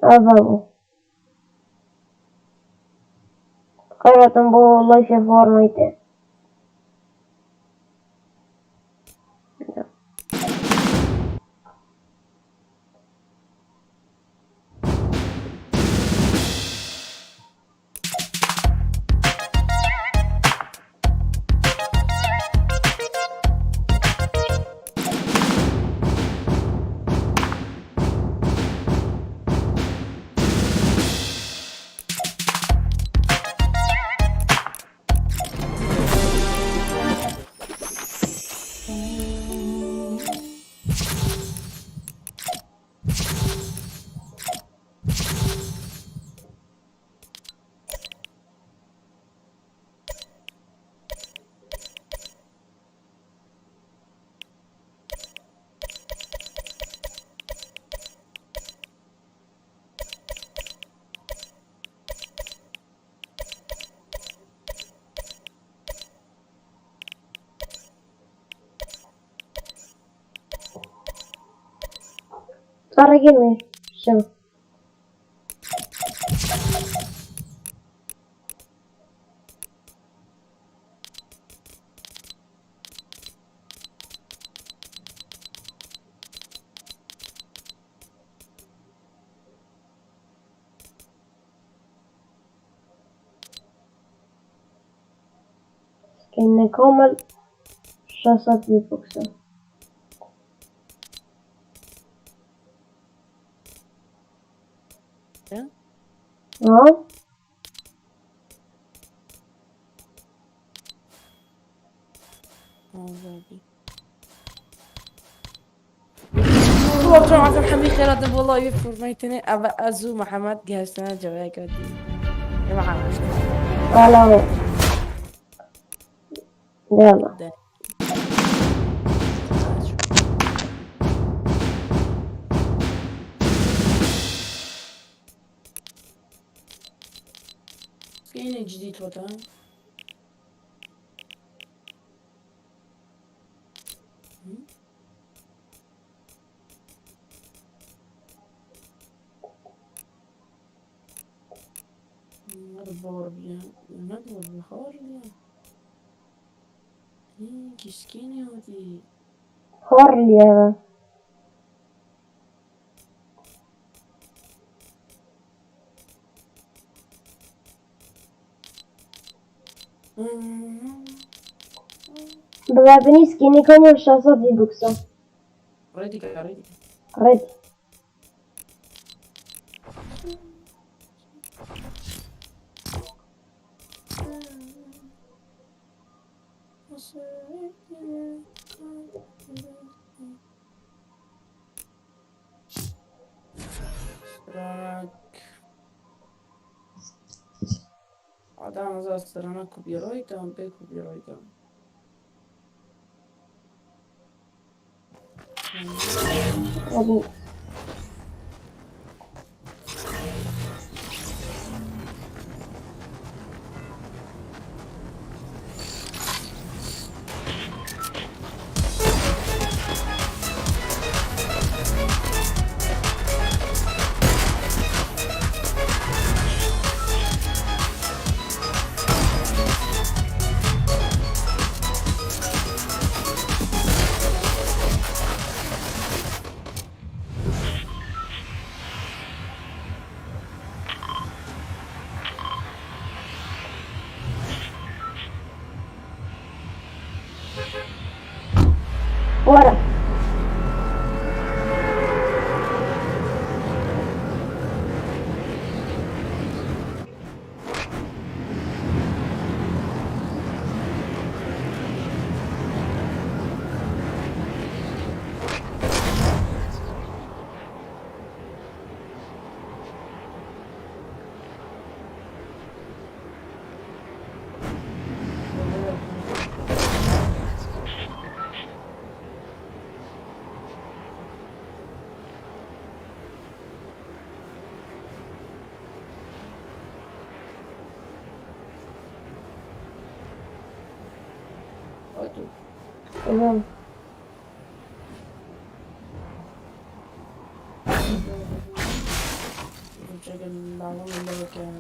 ئاڤا بوو. خێراتم بۆ لایفێ فۆرنایتێ. Para girme. Skin komel 600 V-Bucksa. Nie? No. أزو محمد جهزنا جواك يا محمد. سلام. يلا. Skin جديد وطن. Horlieva. Baba skin komel 600 V-Bucksa. Ready ready. Ready. Stranak. Adam za strana copyright, pe copyright. Ready. Bora. Tamam. العوامل اللي كان.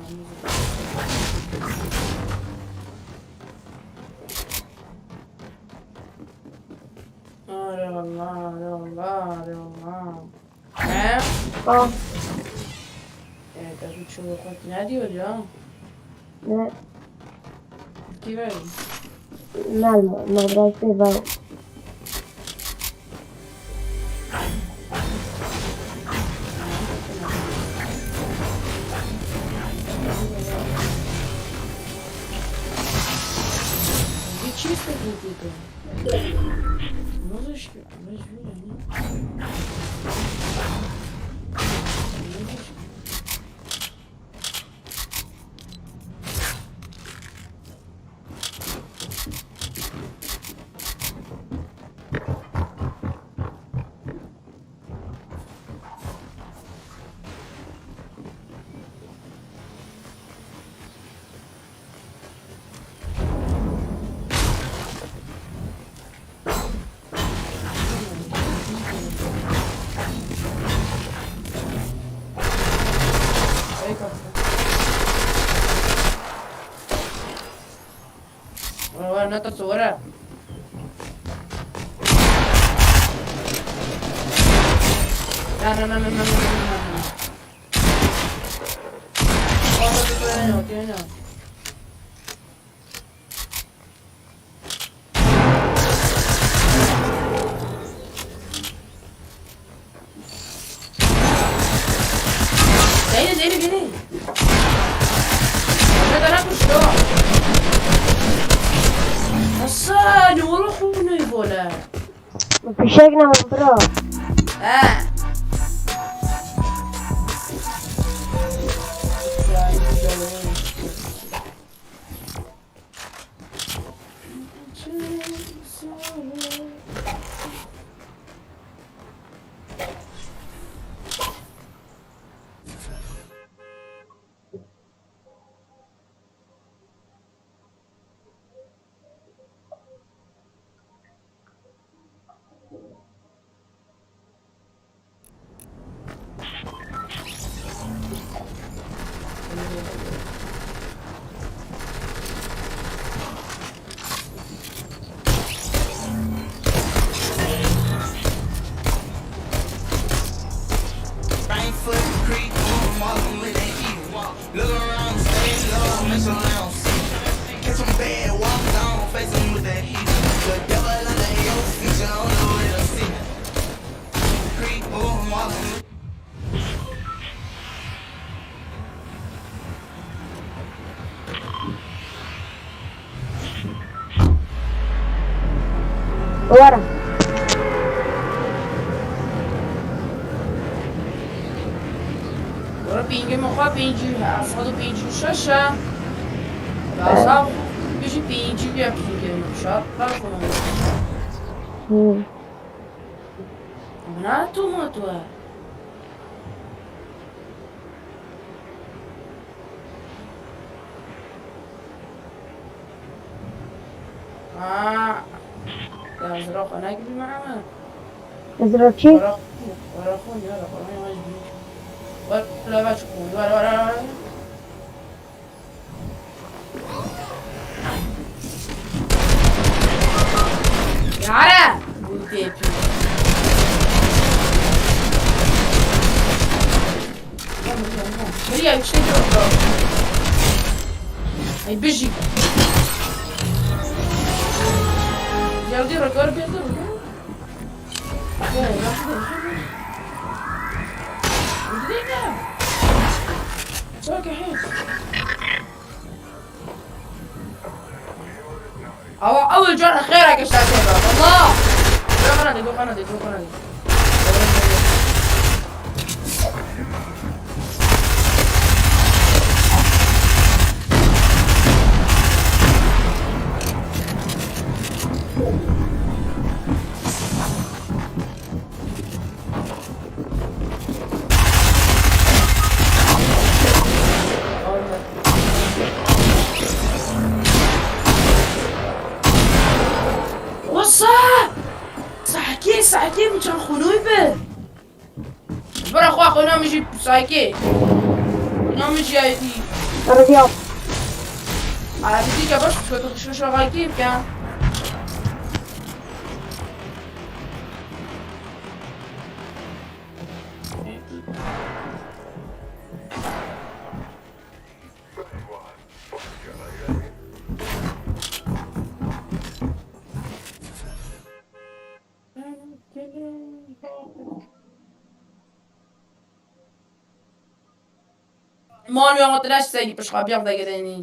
الله الله الله. ها؟ اه. يعني تشوف كنت نادي ولا؟ لا. كيفاش؟ Malmö, norra sidan. دي чисто какие-то. Музычки, музычки. ورا ورا. لا لا لا لا لا لا. لا لا. ديني ديني ديني. أنا أنا حسان وروح ونيفولا. Försök bra. آه. ورا. ورا بينجي مخوا بينجي أصعد بينجي شاشة. بأصعد بيجي بينجي بيجي مشار ناتو ماتوا. آه. يا زراق أنا أجري معاه. ازرق شي؟ ورا ورا خوني ورا خوني ولا باش خوني ورا ورا. يا عرا بوتيبي. مريا مش هاي بيجي. يا ودي ركور بيدور. أو أول جرح خيرك يا شباب الله. دو قناتي دو قناتي دو قناتي. وصا ساكي ساكي مش خنوي به. برا خوا خنا مشي ساكي. نامجیایەتی. ڕزیاو. عربی کە باش بچکە تو شەغالکی بکە. مال وی تناش سەگی پشقابیاق دەگەرێنی.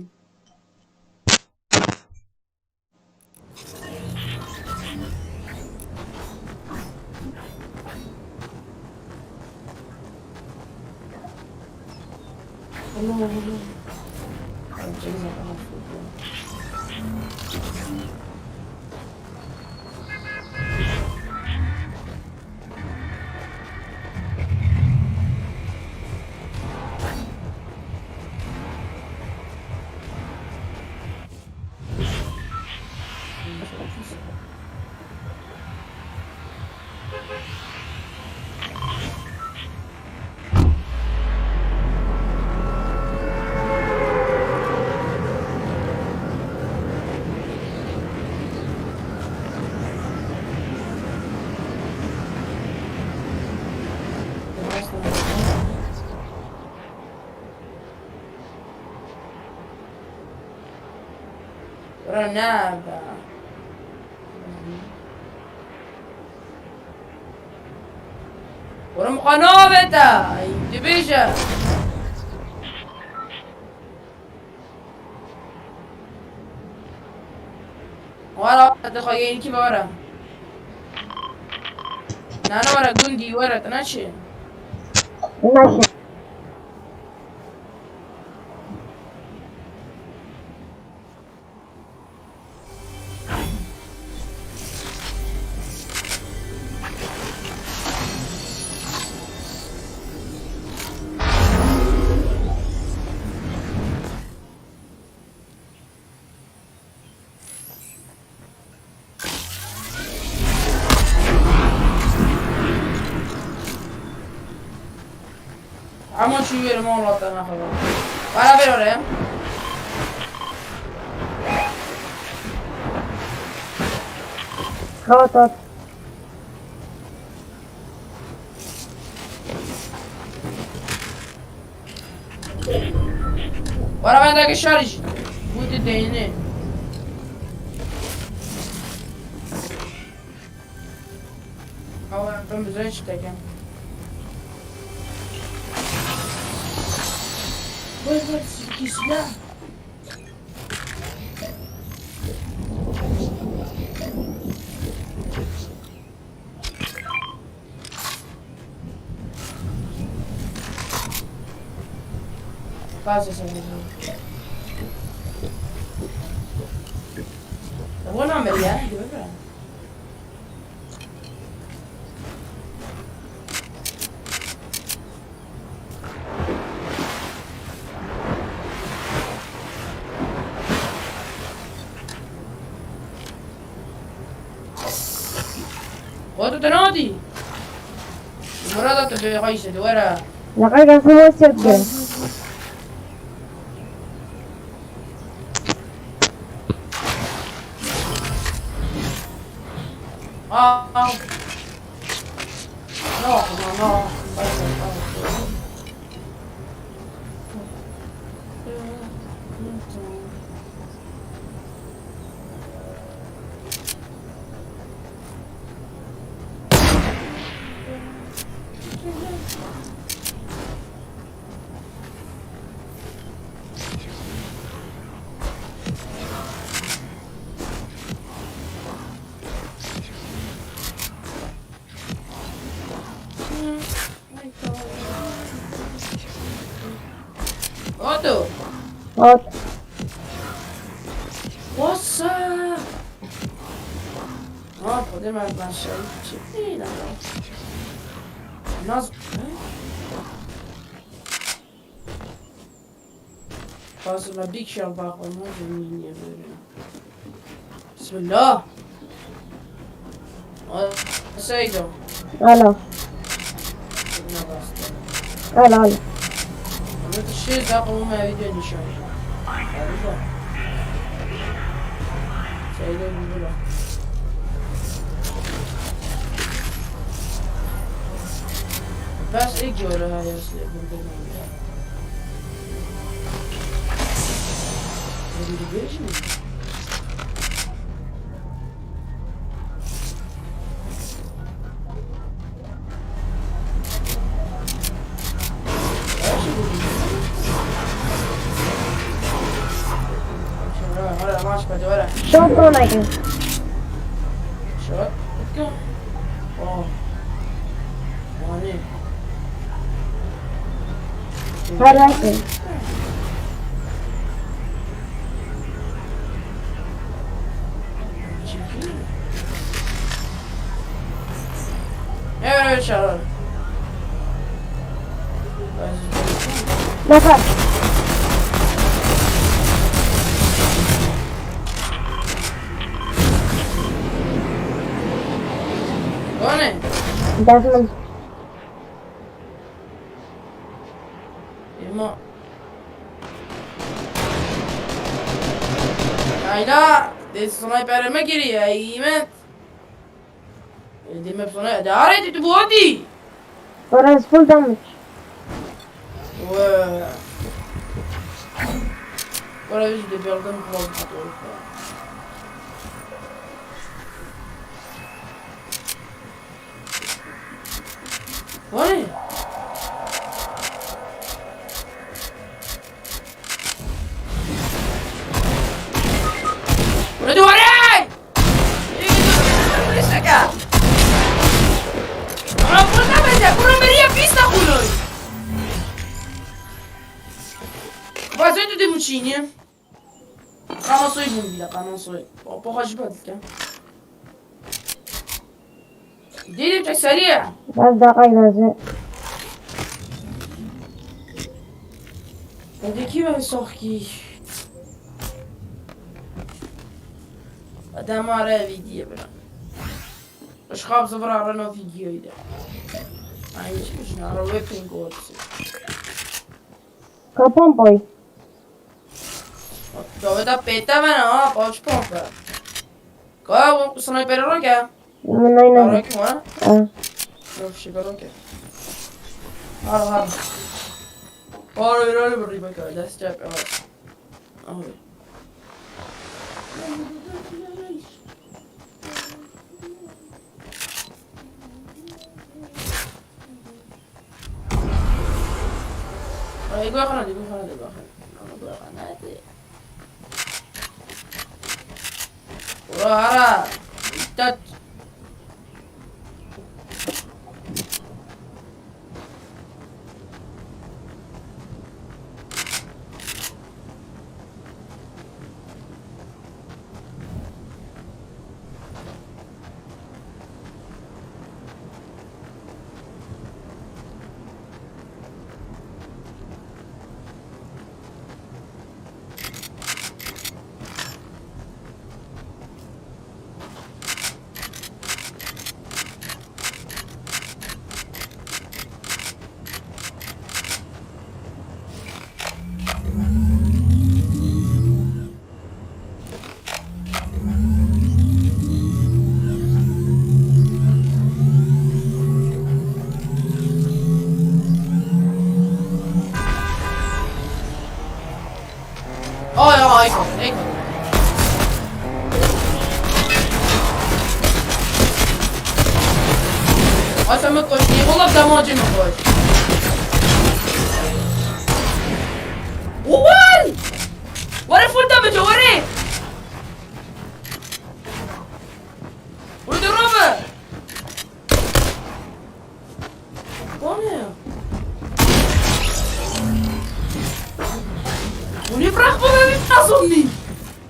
ڕە نابە. ورم قنابته دبيجة. ورا دخويين كيف ورا نانا ورا جندي ورا تناشي. ماشي. عمو شو ما والله انا خبر ورا بيروري. خاطر. ورا عندك الشارج بود ديني. او بم بزنش تكن. وين كيسلا. Pasa esa Bueno, عملية وانت تنادي مرادة غيسة ورا. لقد هو سجل. No, no, no. Otto. Otto. What's up? Oh, probeer maar maar zo. Nee, nou. Naz. فاصل بيك شربا بسم الله. سيدو. الو. الو الو. 6 دقیقه ما فيديو نشان. بس اجوا هاي Shot on I Shot? Go. Oh. How do I can? نفر. Desmond. لا sniper ما كري ايمت دي ما بصنع ده عريت تبودي. Ora full damage. و ولا يجي بيلدن فوق. وين؟ ولد وراي! Fazendo de mutinha. Calma só bunda, calma só. Porra de batka. ديري بتاع سريع. بس دقايق لازم. هذا كيف سوخكي هذا ما راه فيديو بلا اش خاب صبر على فيديو إذا عايش مش نعرف ويبين قوتسي. Ka pompoj. Dove peta mana, pode pompa. Qual o sniper roka? من أين؟ روكا ما؟ آه. شوف شي روكا. هذا هذا. Ora ora ora ora step out. يقول خلاص يقول خلاص يقول خلاص ورا تت Oh ja, ik kom. اصلا ما تكشني والله بدماجي ما كش. وين؟ وري فول دامج وري. ولد الرابع. وين؟ ونفرح بابا بتصمني.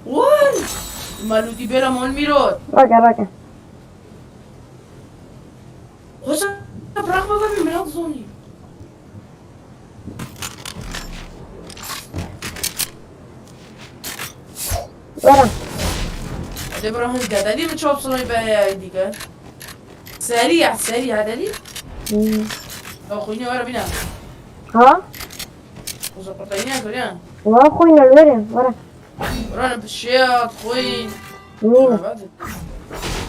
وين؟ مالو دي بيرا مول ميرود. رجع رجع. وش براغ بابا بمراد زوني. ورا. هذا براهم ده دي بتشوف صناي بقى ديك. سريع سريع هذا دي. لو خويني ورا بينا. ها؟ وزقرتينيا كوريان. وا خوين الورم ورا. ورانا بالشياط خوين. مين؟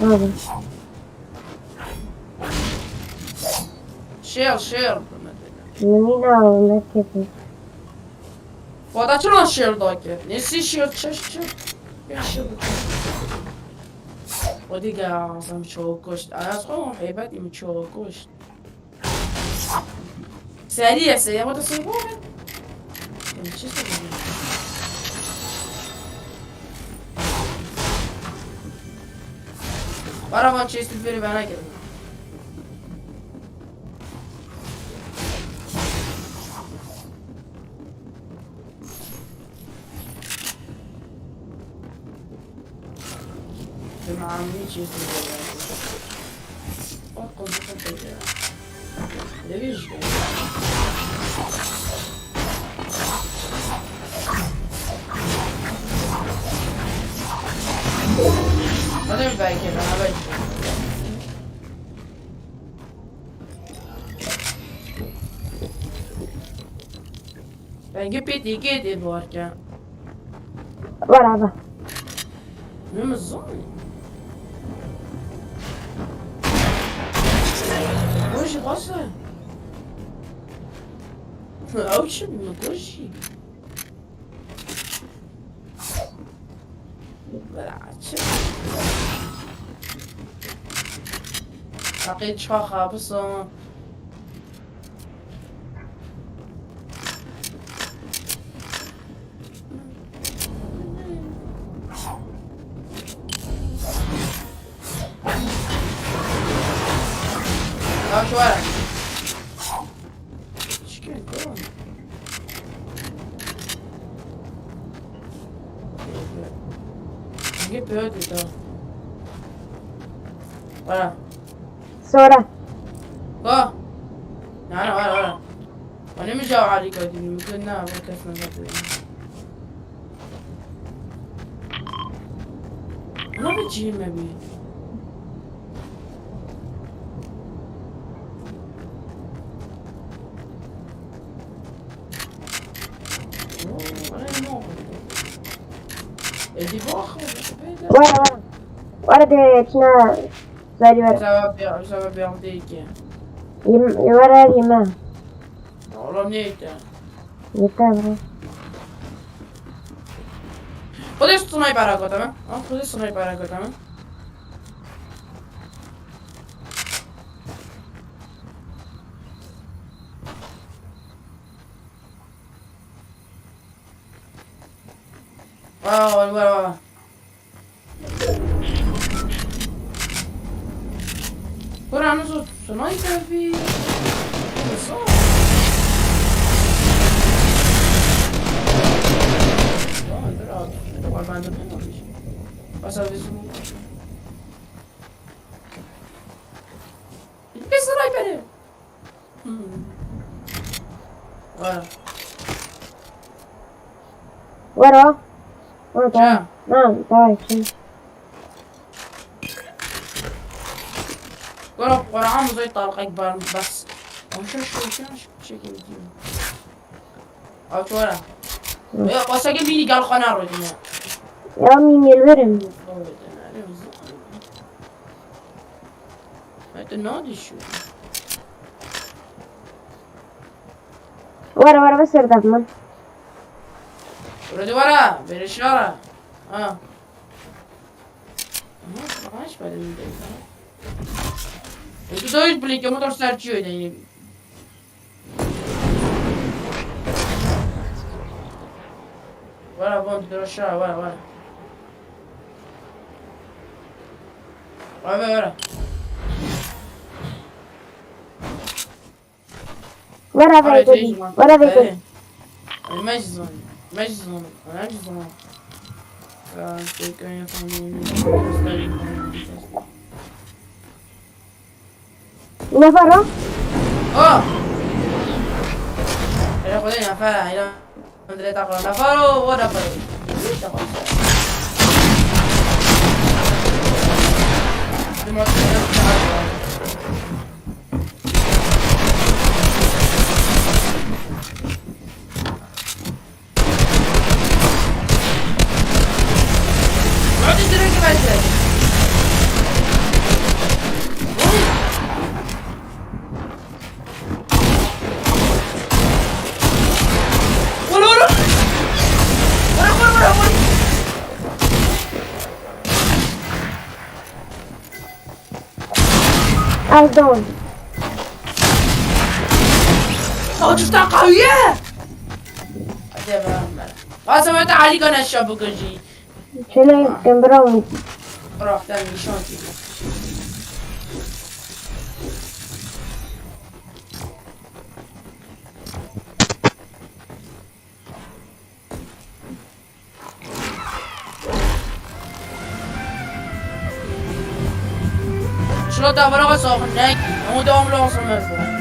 هذا. شير شير. مين هذا كيف؟ ودا چرا شیر داکه؟ نیستی شیر چش چش شیر. وديك عصام شوكوش انا صغير حيباتي من شوكوش سريع سريع وانت صغير Bana chest biri bana geldi. معاملي chest ليش؟ هذا belki bana belki. Ben pedi gedi varken. ورا هذا. Ne mi وش غصة؟ أوش مكوشي بالعكس لقيت شخاخة بس شوارع ايش كان كون نجيب هادي ده ورا. صورة. اه ورا ورا ورا وانا مش جاو عليك هادي ممكن نعمل كيف ما بتجي ما بي ورا ورا ورا دي تشنا زاري ورا. سبب يعطيك. ورا يما. والله نيتا. يتابع. خذ السنايبر هاكو تمام؟ خذ السنايبر هاكو تمام؟ ورا ورا ورا. ورا نص سنايبر في sniper. ورا. ورا ورا تعال. نعم تعال. ورا ورا عم زي طلق اكبر بس وشو شو شو شو شو ورا واسا ميني قال قناة رجنا. يا ميني الورم. هذا شو. ورا ورا بس ارتاح من. ورا ورا بالإشارة. اه. ما عاش بعد انتو دويش بليك موتور سيرجيو يعني. ورا بوند بالإشارة ورا ورا. ورا ورا. ورا بيتي ورا بيتي. مجزون مجزون مجزون. نفر. اه إلى خذي نفر إلى مدري تقرأ نفر ونفر. Down. ئەو چفتا قویه. واسه علی کنه بکشی. چلای براون. رفتم نشان. شلون تفرغ ساخن اون دوام لازم مفهوم.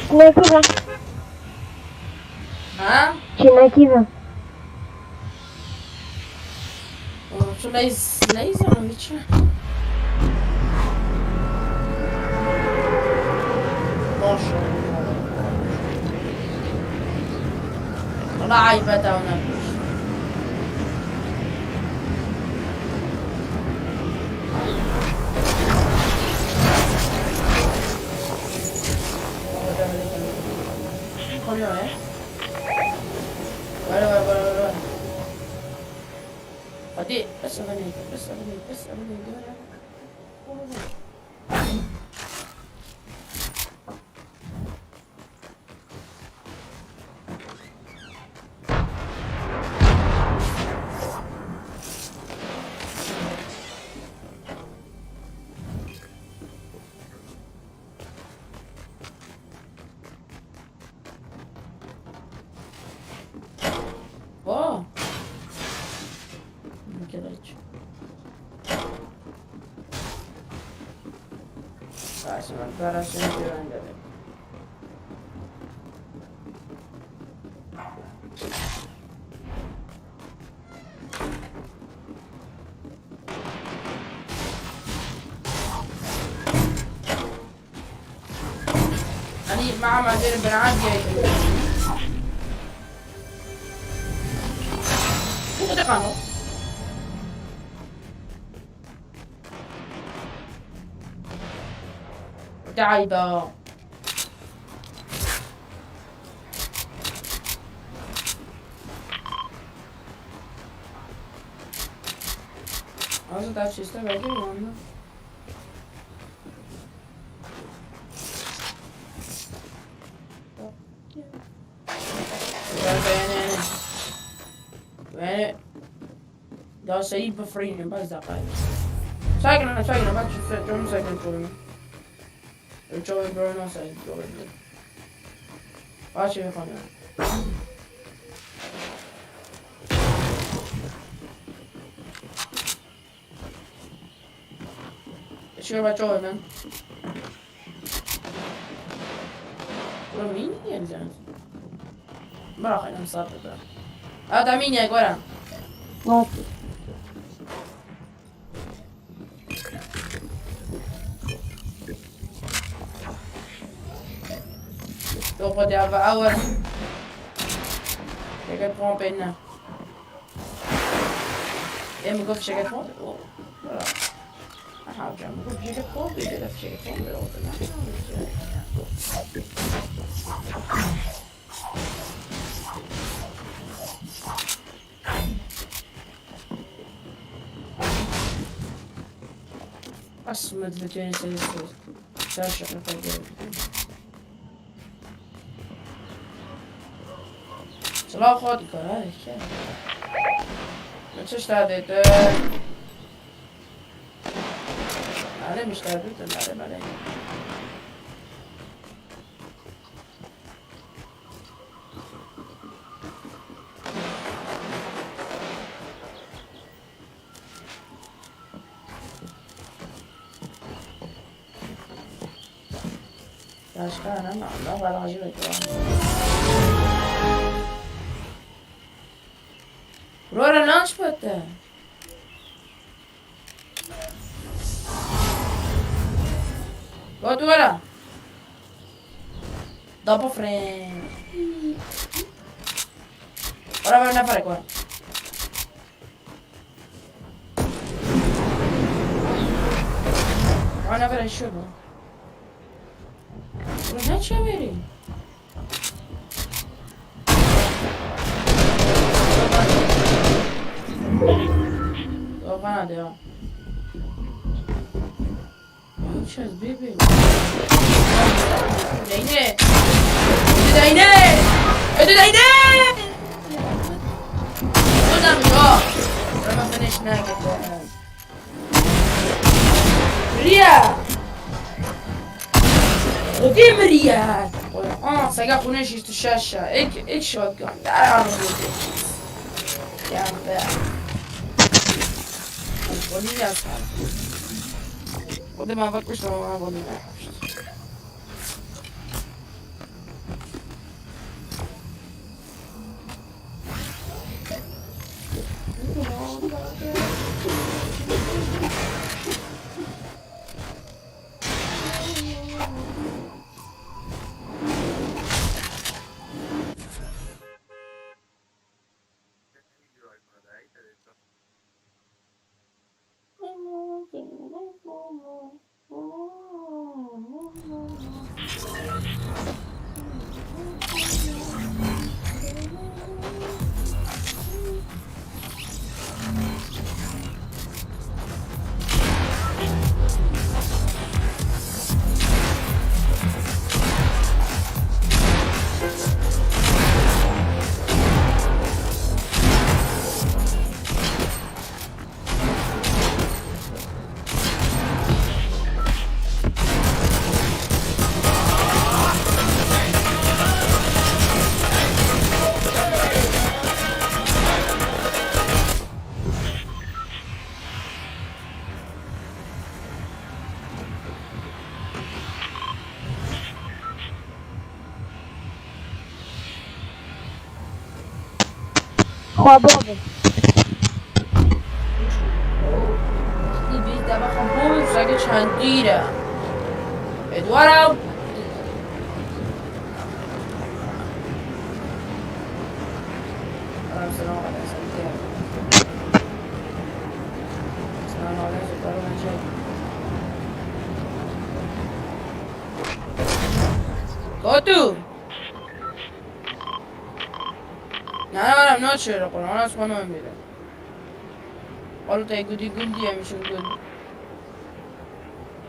Çinakıva. Ha? Çinakıva. Şu Leyzanovic. Maşallah. والله عيبة ونبي. غادي بس أغنيك بس أغنيك بس أغنيك. واو كده. أنا مع ما بنعدي تقانو. تعيبة. Also, das ist der Weg, دا سعید بفرین بس دقایق. ساكن ساكن بس شو ساكن شو شو برو ساكن شو باشه خانم. شو بچه من برو مين يعني برا خلينا نصدق هذا مين يا جورا. Dopo اول شركة بومبينا إيه مقف شركة بومبي حاجة مقف شركة بومبي كده في شركة بومبي. قسمت بتوێنی سەر شەقەکە بکەی. سڵاو خۆت کارێکە من چ شتا دێتە ئارێ مشتا دوتن ئارێ بەڵێ. Başka ne var? Barajı bekliyorum. Rora launchpad'da. Go duvara. Double frame. Ora ben ne fark var? Bana ver şu bu. Ne çevireyim? Bana diyor. Сейчас, беби. دینه دینه دینه بازم جا من فنش نکردم ریا خودی مریا آه سگه خونه شیش تو شش ایک ایک شاتگان در هم بوده گنبه خودی از خود من اول کشتم و من خودی نکشت. خوا بۆ سگه چند دیره ادوارم سلام علیکم. سلام علیکم. تو نه منم نه چرا قرآن از خانم میره. حالا تا گودی گودی همیشه گود.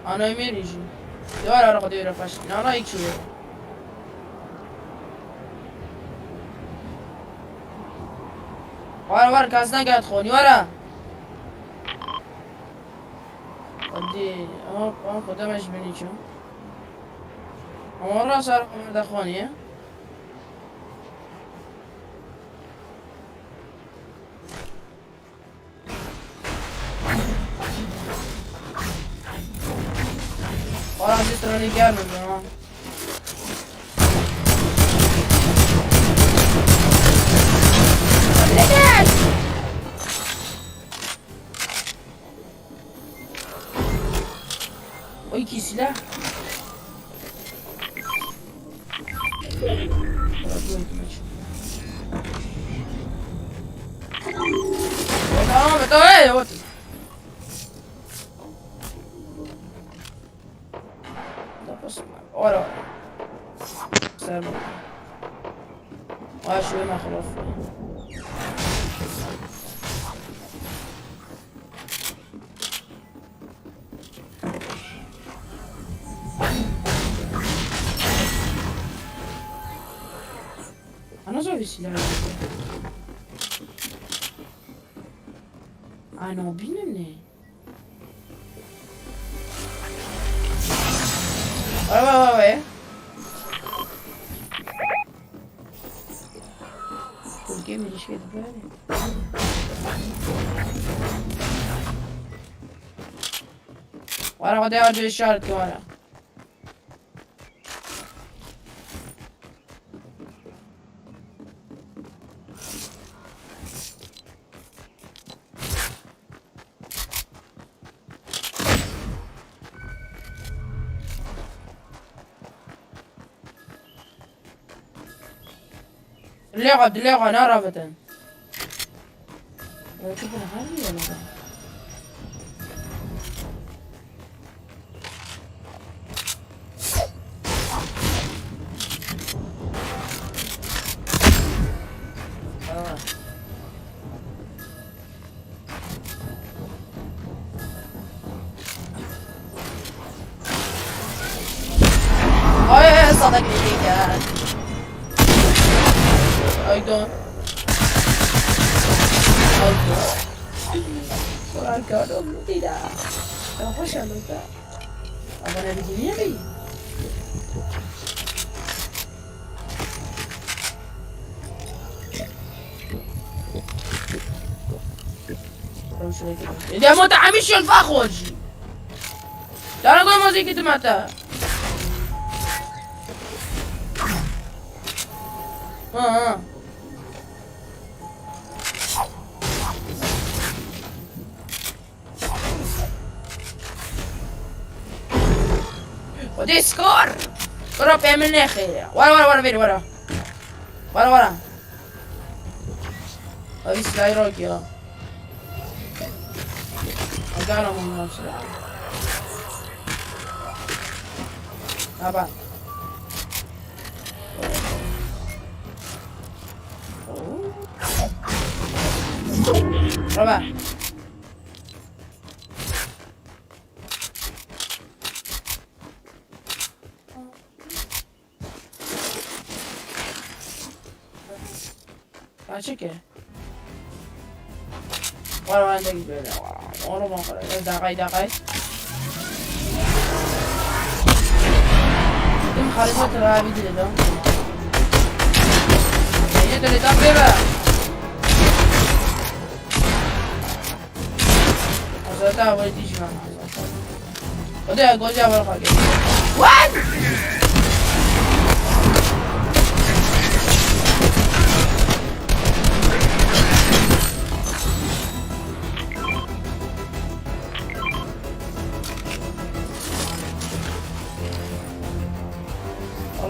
آنای میریشی. داره آره خودی رو فش. نه نه یک چیه. واره واره کس نگرد خونی واره. خودی اما اما خودمش بینی چون. اما را سر خونه خونیه. Strony گرم no. O iki silah. Tamam, tamam, ورا سلام. شوي ما خلاص. سلاح. ئانۆبینم نێ. وەرە وە وە وەرە خدای وەرە شارت وەرە. لعب لعب نعرفة. I don't. ئەوە نەبینی. Ja moet de mission Daar kom ik te mata. Ah. Og det skar! ورا من اخي ورا ورا ورا فين ورا ورا ورا. هذه سلايروك يا أقارم من بسرعة. طبعا. ربع. چکه ورا عندك ورا ورا دقاي دقاي خارج ترى بيدي ده هي اللي تبقى أصلا ولدي شو وده جوزي أول حاجة. What?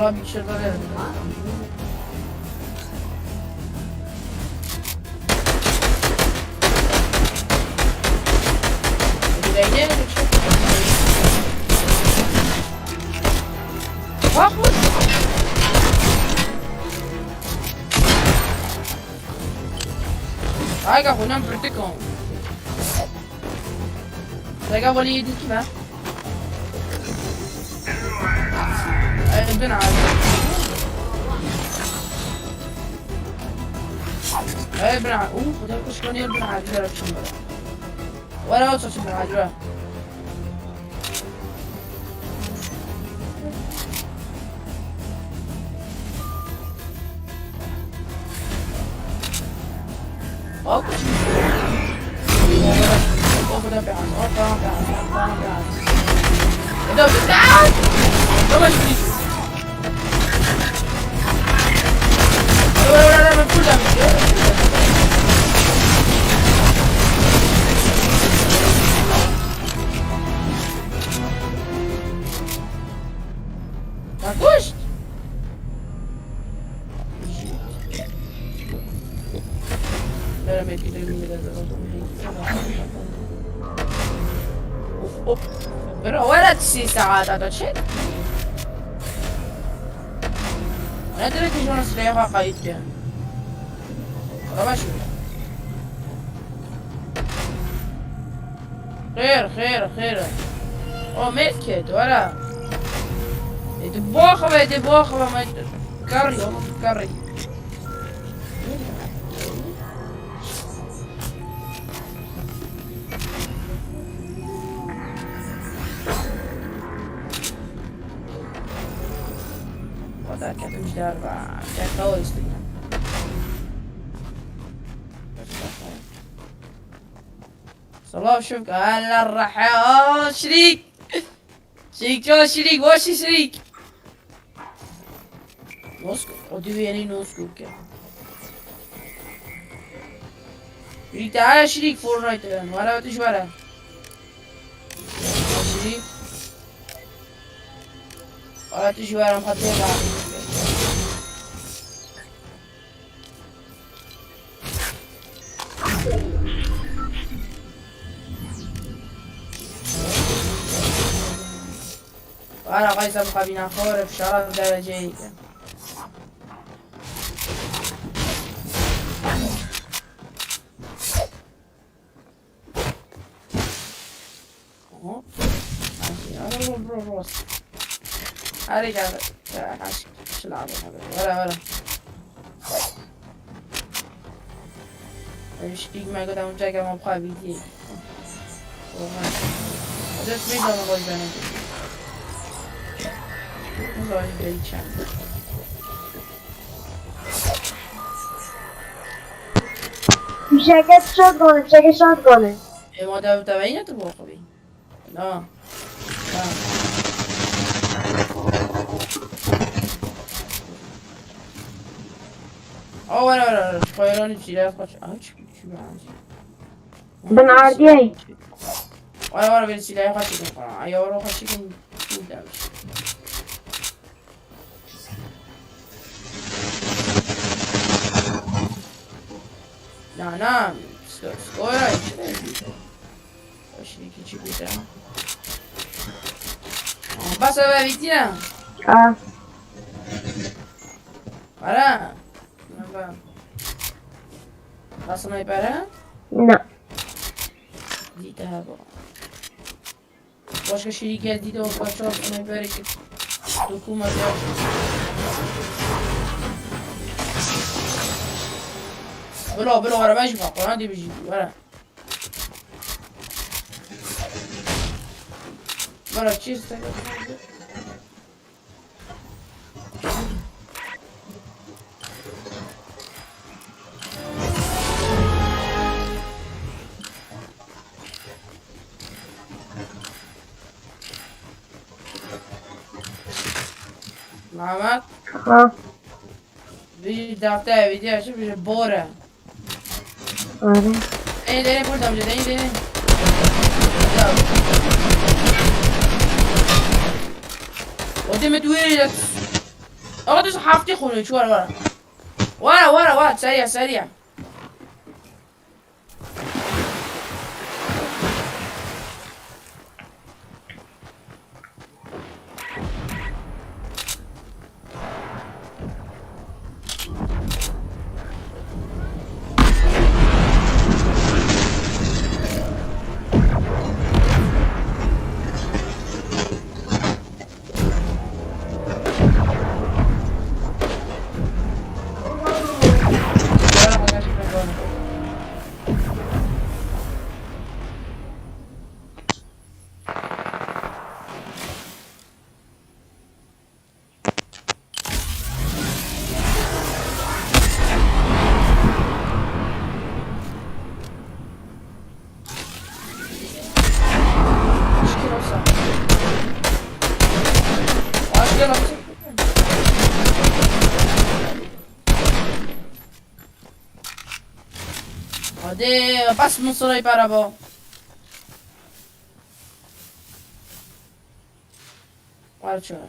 والله بيكشر Aika hunan protecon. Aika wali dikme. بن عادي. اي بن عادي. اوه خدها كش كان بن عادي لا ولا اوصل بن عادي. کشت. ولا تسي ساعات هذا شيء. أنا درت شلون سليخة قايدة. شو خير خير خير. أو ميتكت ولا دبوخة دبوخة ما كاري كاري. 4، 5. صلاح شوف هلا الرحى شريك شريك شو شريك وش شريك نوسكو ودي نوسكو كده. شريك تعال شريك فورتنايت ولا بتش ولا شريك ولا تجي ولا مخطيها. ولا قيس بقى خور بشرف درجة. ولا شريك ما قدام جاي ما بقى بيدي. دست میدم باز بنم. فشاكات شotgun فشاكات shotgun. ما ده تبعين تبغى لا لا اه ولا ولا ولا خيراني چی خوش آه چی چی بن عرديي. ولا ولا بين سلاح خشيكم قرا يا ورا خشيكم. لا لا سكورا شريكي چی بوده بس بيتنا. اه. ولا بس سنايبر. لا. دیده با باش شریک دیده و بچه سنایپری که دکومت بلا بلا ورا ماشي قرآن دي بيجي ورا ورا تشيز. محمد. اه. بيجي دفتر فيديو شوف بيجي بورا. آره. ايه ده بورا ده ايه ده ودي متويلك اقعد حافتي خوني شو ورا ورا ورا ورا ورا سريع سريع. Hadi bas mısırayı araba. Var şöyle.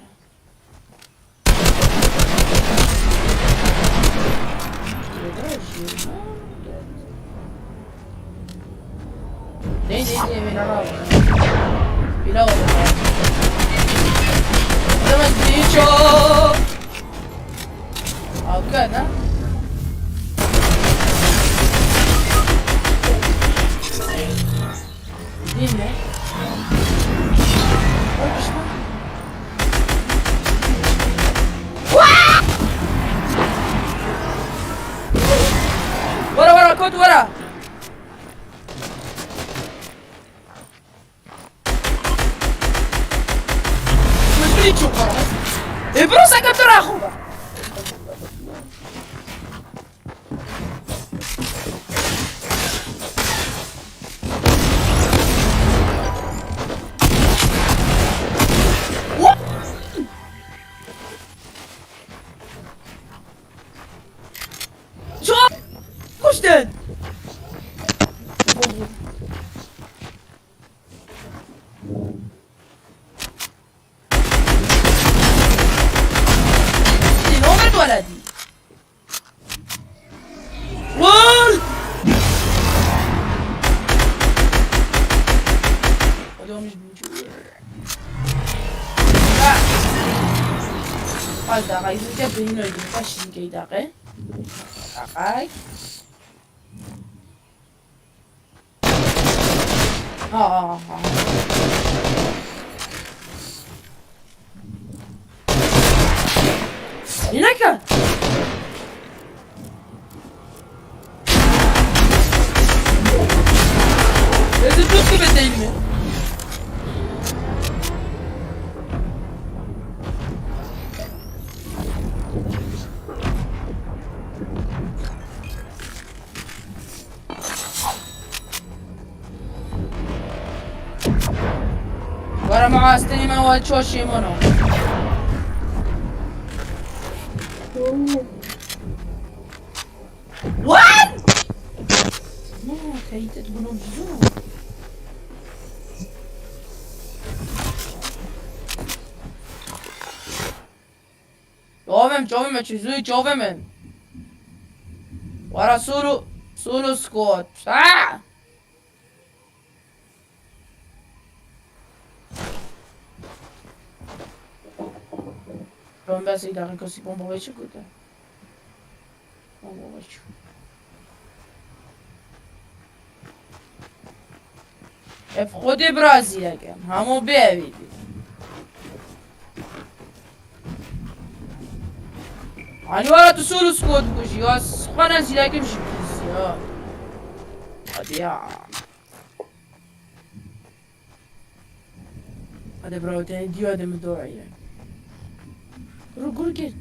Ne ne ne ne ne ne. Demek ki çok. Hakikaten. Değil mi? ورا ورا كنت ورا. مش تشوف ورا. إيه، بروسا كتر اخو. 5 دقیقة يمكن 5 دقيقة دقائق. ها ها هناك. Çok değil mi? ورا معاستني ما هو تشوشي منو. What? No, kayıt bunu biliyor. جوابم جوابم چیزوی جوابم ورا سولو سولو سكوت. Ben ben seni daha kötü bomba çıktı. Bomba çıktı. اف خود برازیلەکەم هەموو بێوی. يعني ولا تسولو سكوت بوجي خوانا زيلاكم شي بيزيا هادي يا هذا براو تاني ديو هذا مدوعي رو قول كده.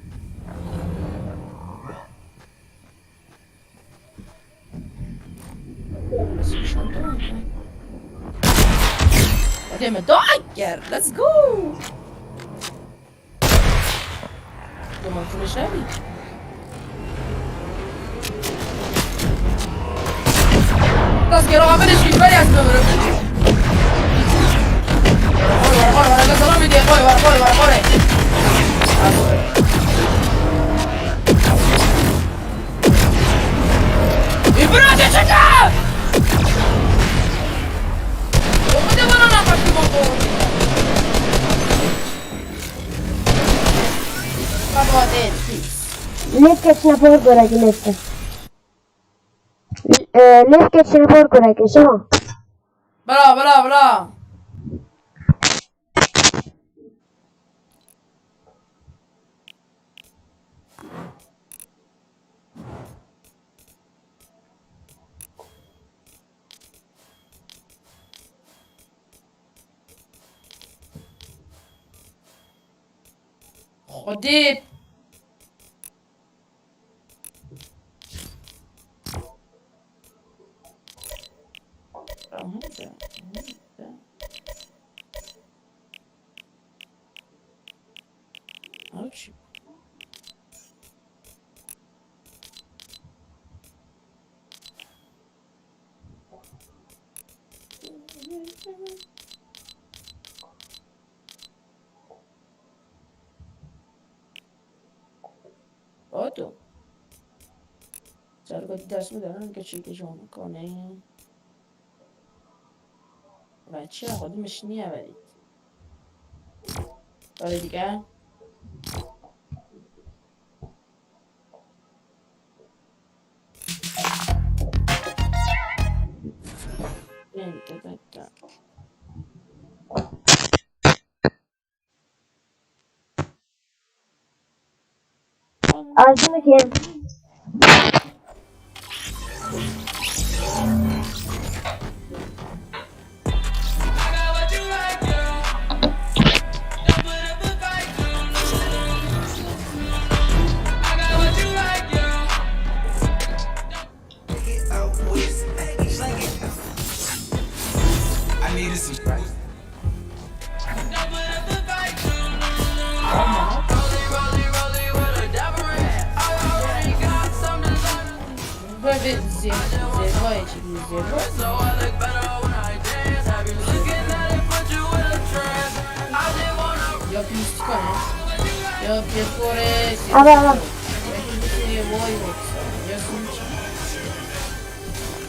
بس مش هذا مدوعي ليتس جو. ما مش تذكرة عمل شي فري اسمه ورا ورا ورا سلام دي ورا ورا ورا ورا. إبراهيم شكا وقد وانا نقش موضوع Lefkeçine porgoraki lefke. Lefkeçine porgoraki شما. بلا بلا بلا. خودی Ouch. Otto. Salgo دست میدارم که چی که کنه بچه خودمش نیاورید آره دیگه. Ağzını kim? Ja pierdolę. Ale, ale.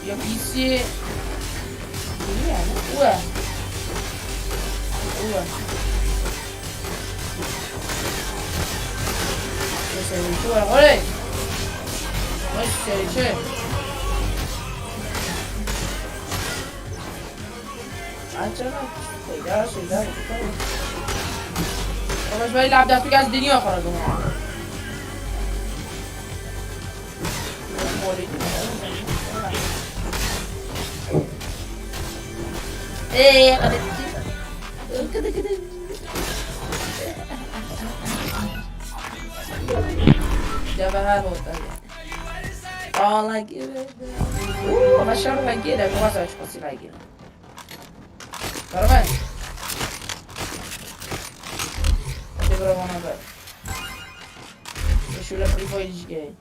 Ja pisy. Nie, no, ue. ايه كده كده. जवाहर होता है। All I give it. Ooh, başarı ben gele, bu açması gele. बरोबर? बरोबर. Deixa eu privilege.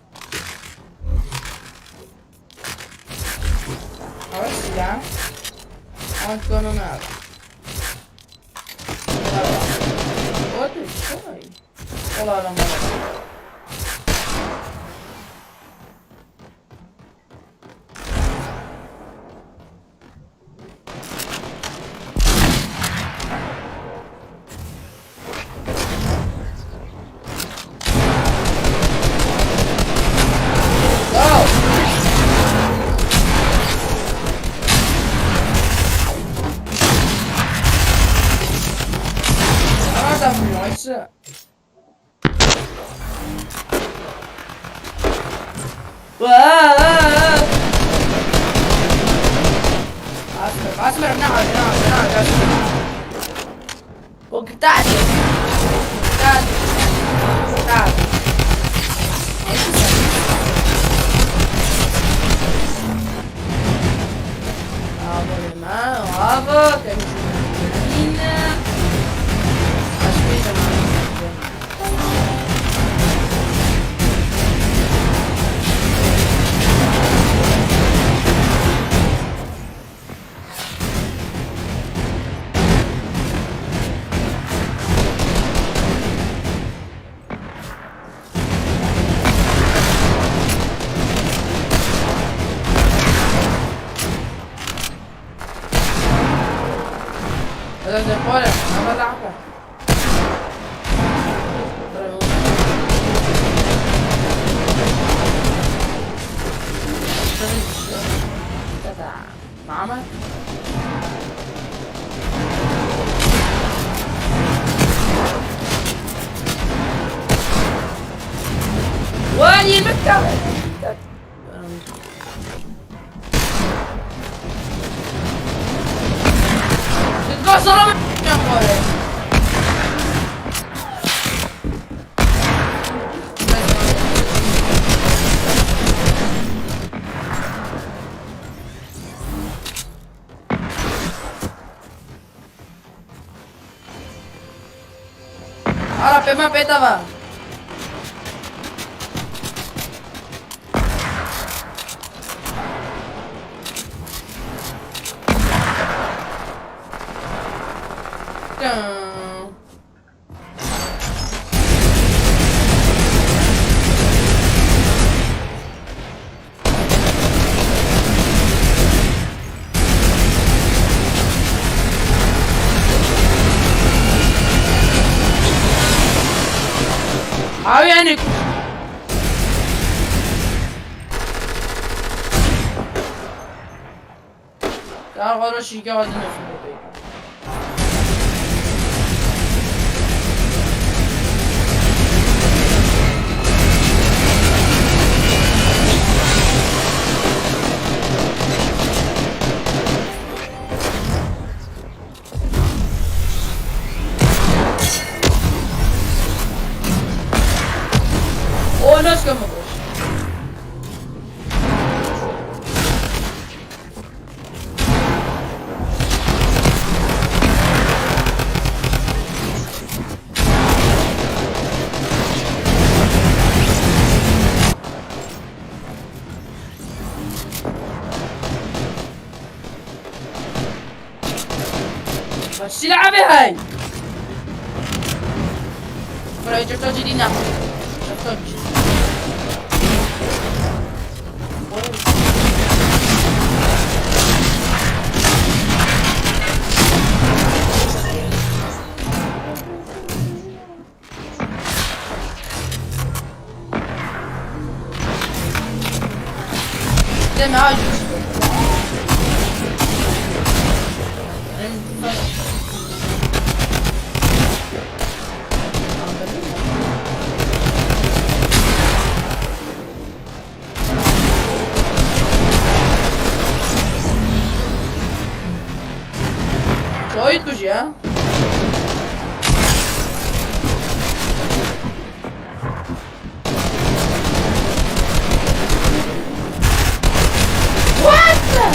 Olha, Olha, Olha, Bedava. Abi yani در شیکه حاضر نشون. بس لعبة هاي. برای جدی نخور. چطور؟ Oj, duzie. What the?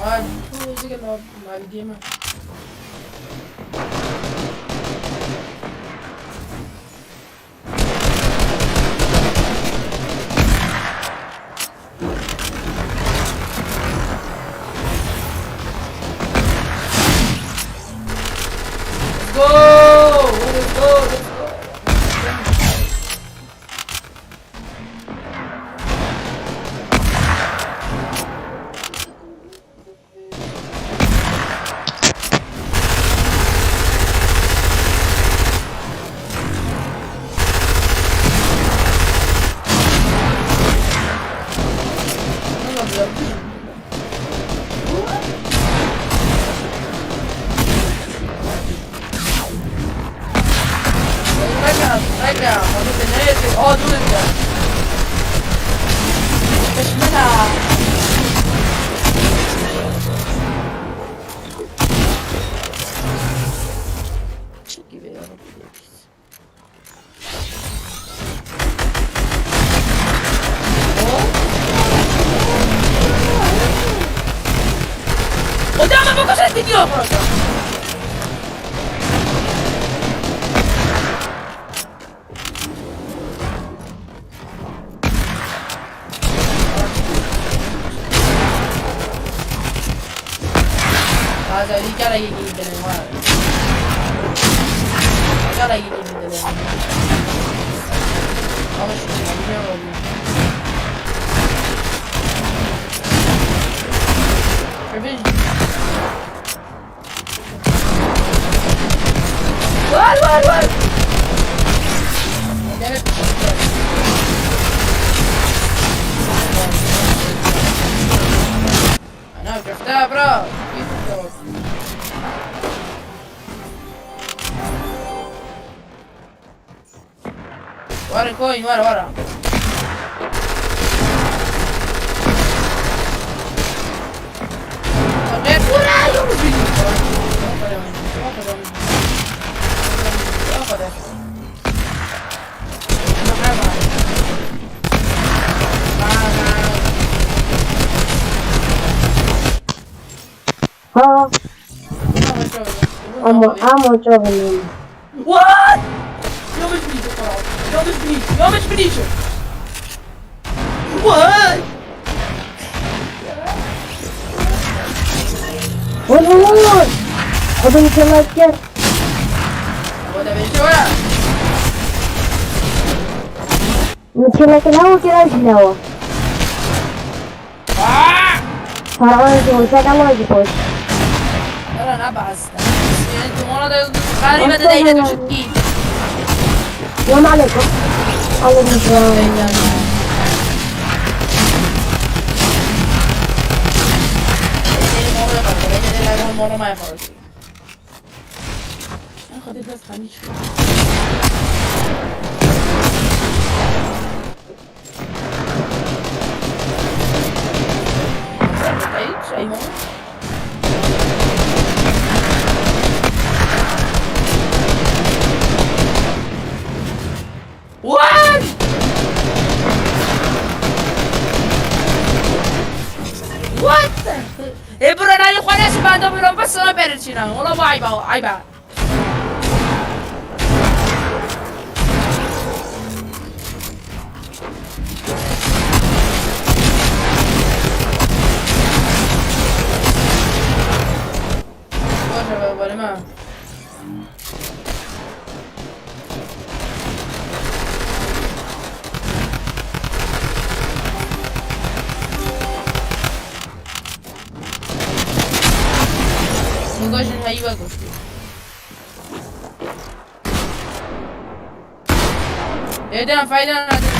Ay, bu gel abi, değil mi? Let's go! Let's go! Let's go! رجع رجع مرة نازل اه دول انت مش منها. Gibi ya Rabbi. قدام ابوك عشان تديله فرصة. هذا you gotta get even You gotta get even. What what what? انا شفتها برا كيف شفتها؟ ورا كوين ورا ورا. Ha, ama ama çok önemli. What? يا مش بنيشة يا مش بنيشة يا مش بنيشة. What? Vur vur vur. Odun çalarken ولا بنيشة ولا. متشلك هو كده هو. آه! فرعون شو الله يجيبوش. يلا نبعث. انتوا مرة غريبة دايما تشكي. السلام عليكم. الله يجزاك. What? What? Ebro na yung kwanas ba ndo bilang basta na pero sina wala ba ay ba ay ba. کوشتی. لێدان فایدە نادەن.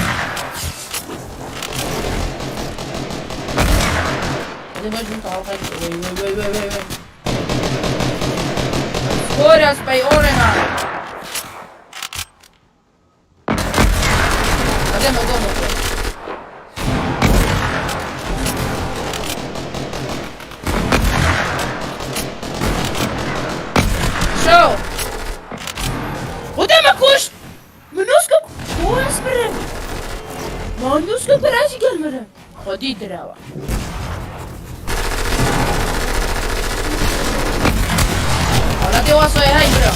وی وی وی وی وی. Skora spaj orena. Idemo, idemo. شو؟ قدامك وش؟ منوسكم واسمرم منوسكم براجي قلمرم خدي دراوة. ولا دي وصاي هاي برا.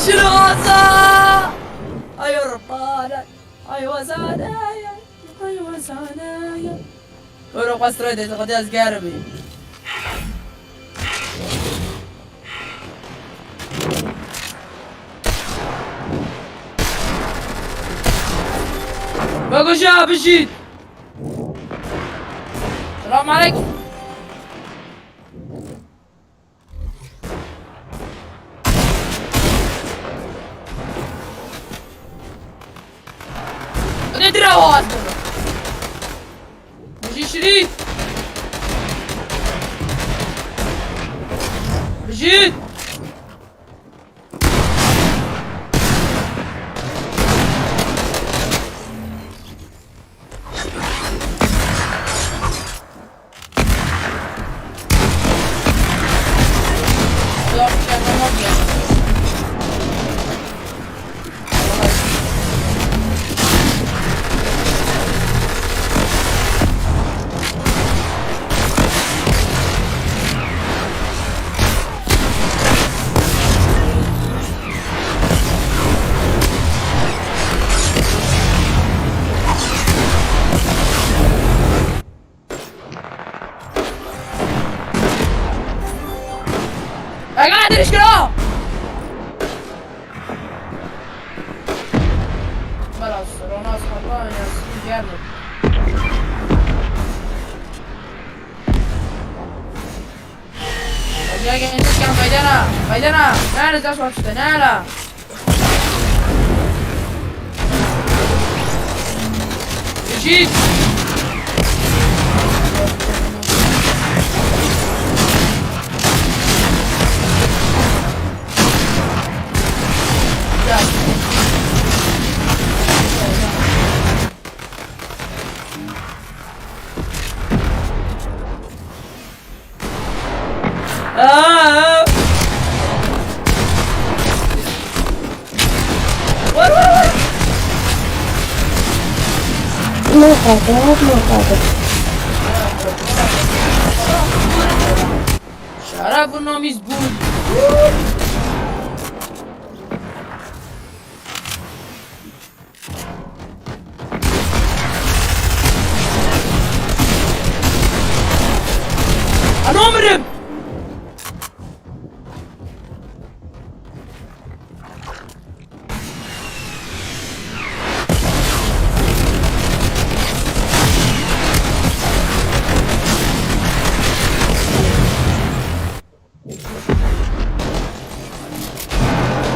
شنو هذا؟ ايوه ربانا ايوه زانايا ايوه زانايا ورا قصرت غادي ازقاربي. بقول بجيت. السلام عليكم. ندري بجي شريط بجيت. قادر اشكرا خلاص روناس خطا ياسين جامد. فايدنا فايدنا نانا زاش نانا جيت. آه. ور ور ور. مو قادر مو قادر. شرف نامیز بود. أنا أمرم.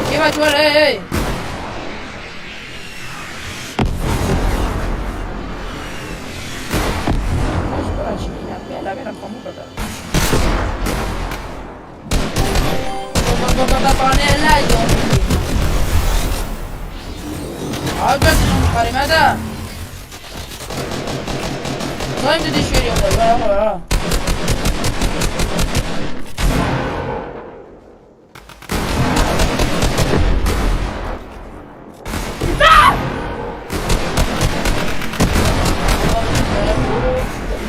كيف تقول اي اي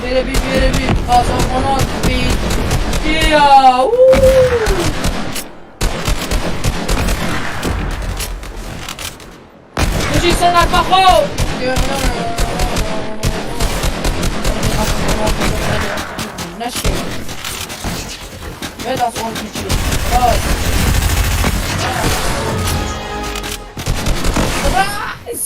بره بی بره بی قاسم بی بیا. بجي سنة بخو. نشي بدا صوت خلاص. رايس.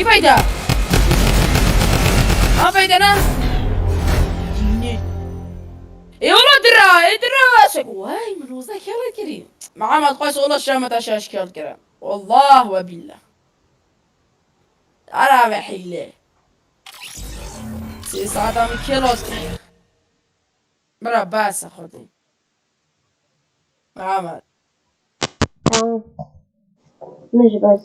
فايدة؟ ما فايدة نا اي والله درا درا شك واي من وزاك يلا كريم محمد قيس والله شامت اشاش كرم والله وبالله أنا بحيلة ساعة كيلوس برا بس خدي محمد مش بس.